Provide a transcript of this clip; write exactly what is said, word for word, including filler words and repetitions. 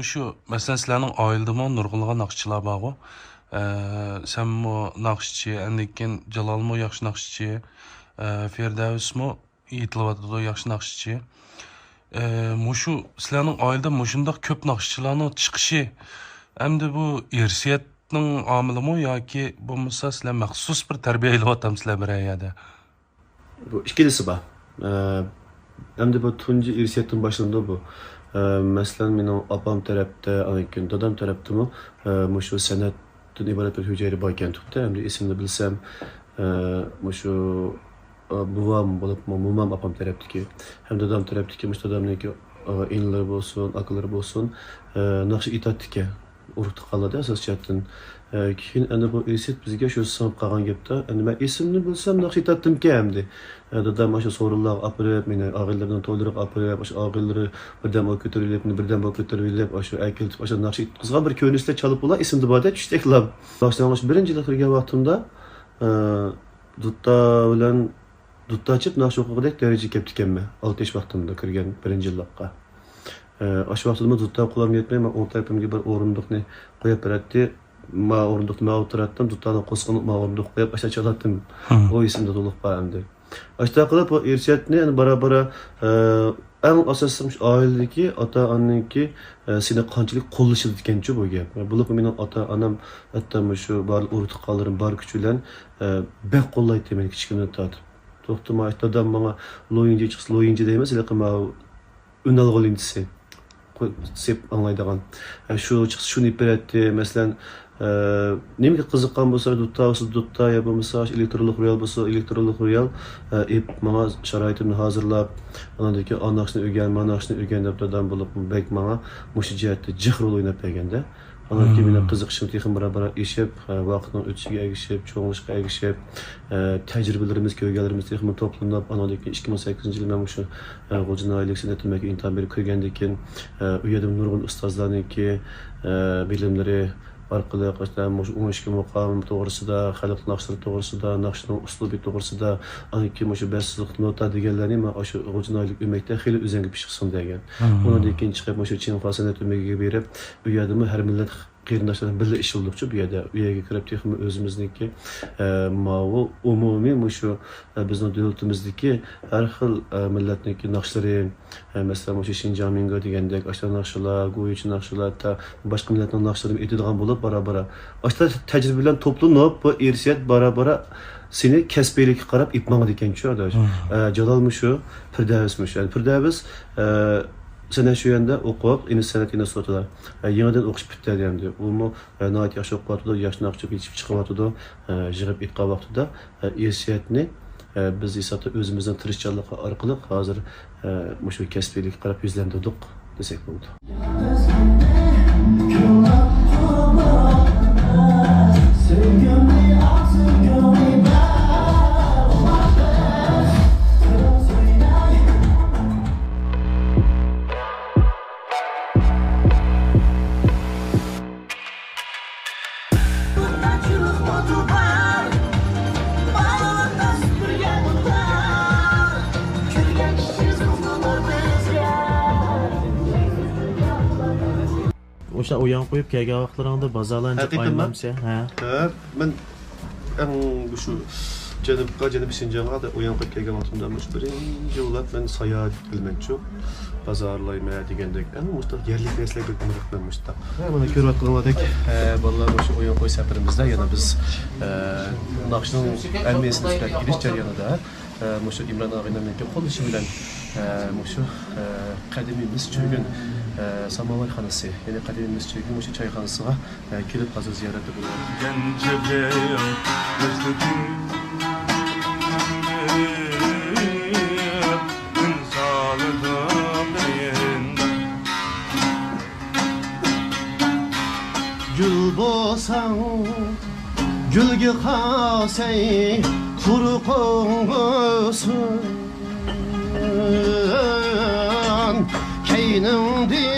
شۇ، مەسىلەن، سىلەرنىڭ ئائىلىدىمۇ نۇرغۇنلىغان ناخشىچىلار بارغۇ؟ ئە، سەنمۇ ناخشىچى، ئاندىن كېيىن جالالمۇ ياخشى ناخشىچى، ئە، فىردەۋسمۇ ئېيتىلىۋاتىدۇ، ياخشى ناخشىچى. ئە، مۇشۇ سىلەرنىڭ ئائىلىدە مۇشۇنداق كۆپ ناخشىچىلارنىڭ چىقىشى، ئەمدى بۇ ئىرسىيەتنىڭ ئامىلىمۇ ياكى بولمىسا سىلەر مەخسۇس بىر تەربىيە ئېلىۋاتامسىلەر بىرەر يەردە؟ بۇ ئىككىلىسى بار. ئە، ئەمدى بۇ تۇنجى ئىرسىيەتتىن باشلىنىدۇ بۇ. ئە، مەسىلەن، مېنىڭ ئاپام تەرەپتە، ئاندىن كېيىن دادام تەرەپتىمۇ، ئە، مۇشۇ سەنئەتتىن ئىبارەت بىر ھۈجەيرە باركەن تۇقتا. ئەمدى ئېسىمنى بىلسەم، ئە، مۇشۇ، ئە، بوۋام بولۇپمۇ مومام ئاپام تەرەپتىكى، ھەم دادام تەرەپتىكى، مۇشۇ دادامنىڭكى، ئە، ئىنىلىرى بولسۇن، ئاكىلىرى بولسۇن، ئە، ناخشا ئېيتاتتىكەن. ئۇرۇق تۇغقانلاردا ئاساسىي جەھەتتىن. ئە، كېيىن ئەنە بۇ ئىرسىيەت بىزگە شۇ سىڭىپ قالغان گەپتە. ئەنە مەن ئېسىمنى بىلسەم ناخشا ئېيتاتتىمكەن ئەمدى. ئە، دادام ئاشۇ سورۇنلارغا ئاپىرىپ، مېنى ئاغىنىلەرنىڭ تويلىرىغا ئاپىرىپ، ئاشۇ ئاغىنىلىرى بىردەم ئۇ كۆتۈرۈۋېلىپ، مېنى بىردەم بۇ كۆتۈرۈۋېلىپ، ئاشۇ ئەكېلىپ، ئاشۇ ناخشا ئېيتقۇزغان بىر كۆرۈنۈشلەر چالىپ بولا ئېسىمدە بار-دە، چۈشتەكلا. باشلانغۇچ بىرىنچى يىللىق كىرگەن ۋاقتىمدا، ئە، دۇتتا بىلەن دۇتتا چېلىپ ناخشا ئوقۇغۇدەك دەرىجىگە كەپتىكەنمەن، ئالتە ياش ۋاقتىمدا كىرگەن بىرىنچى يىللىققا. ئە، ئاشۇ ۋاقتىدىمۇ دۇتتا قولۇم يەتمەي، مەن ئوڭ تەرىپىمگە بىر ئورۇندۇقنى قويۇپ بېرەتتى. ما ئورۇندۇقنى مەن ئولتۇراتتىم، دۇتتانى قورسىقىنى ما ئورۇندۇققا قويۇپ، ئاشۇنداق چالاتتىم. مم. ئۇ ئېسىمدە تولۇق بار ئەمدى. ئاشۇنداق قىلىپ، بۇ ئىرسىيەتنى ئەنە بارا-بارا، ئە، ئەڭ ئاساسىي مۇشۇ ئائىلىدىكى ئاتا-ئانىنىڭكى، ئە، سېنى قانچىلىك قوللىشىدىكەنچۇ بۇ گەپ. بولۇپمۇ مېنىڭ ئاتا-ئانام، ھەتتا مۇشۇ بار ئۇرۇق-تۇغقانلىرىم بار كۈچى بىلەن، ئە، بەك قوللايتتى مېنى كىچىكىمدىن تارتىپ. توختىماي، دادام ماڭا لويىنجى چىقسا، لويىنجى دەيمىز، ھېلىقى ماۋۇ ئۈنئالغۇ لېنتىسى، قوي-، سېپ ئاڭلايدىغان. ئە، شۇ چىقسا شۇنى ئېلىپ بېرەتتى. مەسىلەن، ئە، نېمىگە قىزىققان بولسا، دۇتتا بولسا دۇتتا، يا بولمىسا ئېلېكترونلۇق رويال بولسا ئېلېكترونلۇق رويال، ئە، ئېلىپ ماڭا شارائىتىمنى ھازىرلاپ، ئاناندىن كېيىن ئا ناخشىنى ئۆگەن، ما ناخشىنى ئۆگەن دەپ دادام بولۇپ بەك ماڭا مۇشۇ جەھەتتە جىق رول ئويناپ بەرگەندە. ئاندىن كېيىن مېنىڭ قىزىقىشىم تېخىمۇ بارا-بارا ئېشىپ، ۋاقىتنىڭ ئۆتۈشىگە ئەگىشىپ، چوڭىيىشقا ئەگىشىپ، تەجرىبىلىرىمىز، كۆرگەنلىرىمىز تېخىمۇ توپلىنىپ، ئاندىن كېيىن ئىككى مىڭ سەككىزىنچى يىلى مەن مۇشۇ، غوجا ناھىيەلىك سەنئەت ئۆمىكىگە ئىمتىھان بېرىپ كىرگەندىن كېيىن، ئۇ يەردە نۇرغۇن ئۇستازلارنىڭكى، بىلىملىرى ئارقىلىق، مۇشۇ ئون ئىككى مۇقام توغرىسىدا، خەلق ناخشىلىرى توغرىسىدا، ناخشىنىڭ ئۇسلۇبى توغرىسىدا، ئاندىن كېيىن مۇشۇ بەش سىزىق نوتا دېگەنلەرنى مەن ئاشۇ غوجا ناھىيەلىك ئۆمەكتە خېلى ئۆزەمگە پىشقا سىڭدۈرگەن. ئۇنىڭدىن كېيىن چىقىپ مۇشۇ چىڭخۇا سەنئەت ئۆمىكىگە بېرىپ، ئۇ يەردىمۇ ھەر مىللەت قېرىنداشلار بىلەن بىللە ئىشلىدۇقچۇ بۇ يەردە. ئۇ يەرگە كىرىپ تېخىمۇ ئۆزىمىزنىڭكى، ئە، ماۋۇ ئومۇمىي مۇشۇ، ئە، بىزنىڭ دۆلىتىمىزدىكى ھەر خىل، ئە، مىللەتنىڭكى ناخشىلىرى، ئە، مەسىلەن، مۇشۇ شىنجاڭ مىڭگې دېگەندەك، ئاشۇنداق ناخشىلار، گۇيچۇ ناخشىلار، ھەتتا باشقا مىللەتنىڭ ناخشىلىرىنى ئېيتىدىغان بولۇپ، بارا-بارا ئاشۇنداق تەجرىبە بىلەن توپلىنىپ، بۇ ئىرسىيەت بارا-بارا سېنى كەسپىيلىككە قاراپ ئېلىپ ماڭىدىكەنچۇ، ئاداش. ئە، جالال مۇشۇ، پىردەۋس مۇشۇ. يەنى پىردەۋس، ئە، سەنئەت شۇ يەردە ئوقۇپ، ئىنىس سەنئەت ئىنستىتۇتىدا، ئە، يېڭىدىن ئوقۇش پۈتتۈردى ئەمدى. ئۇمۇ، ئە، ناھايىتى ياخشى ئوقۇۋاتىدۇ، ياخشى ناخشا يېتىشىپ چىقىۋاتىدۇ. ئە، يىغىپ ئېيتقان ۋاقتىدا، ئە، ئىرسىيەتنى، ئە، بىز ھېسابتا ئۆزىمىزنىڭ تىرىشچانلىقى ئارقىلىق ھازىر، ئە، مۇشۇ كەسپىيلىككە قاراپ يۈزلەندۈردۇق دېسەك بولىدۇ. ئوشۇ ئويان قويۇپ كەلگەن ۋاقىتلىرىڭدا بازارلارنى جىق ھەقىقەتمۇ؟ ئايلانمسەن، ھە؟ ھە، مەن ئەڭ مۇشۇ جەنۇبقا، جەنۇبىي شىنجاڭغا ئويان قويۇپ كەلگەن ۋاقتىمدا مۇشۇ بىرىنچى بولۇپ مەن ساياھەت قىلىمەنچۇ، بازارلايمەن دېگەندەك. ئەڭ مۇشۇنداق يەرلىك نەرسىلەرگە بەك ئامراقمەن مۇشۇنداق. ھە، مانا كۆرۈۋاتقىنىڭلاردەك، ھە، بالىلار مۇشۇ ئويان قويۇش سەپىرىمىزدە يەنە بىز، ھە، ناخشىنىڭ ئەھمىيەتىنى سۈرەتكە ئېلىش جەريانىدا، ئە، مۇشۇ ئىمران ئاغىنەمنىڭكى قوللىشى بىلەن، ئە، مۇشۇ، ئە، قەدىمىي مىس چۆگۈن، ئە، ساماۋارخانىسى، يەنى قەدىمىي مىس چۆگۈن مۇشۇ چايخانىسىغا، ئە، كېلىپ ھازىر زىيارەتتە بولۇۋاتىمىز. گۈل بولساڭ، گۈلگە قالساي، تۇرقۇڭغا سۇن. كەينىڭدىن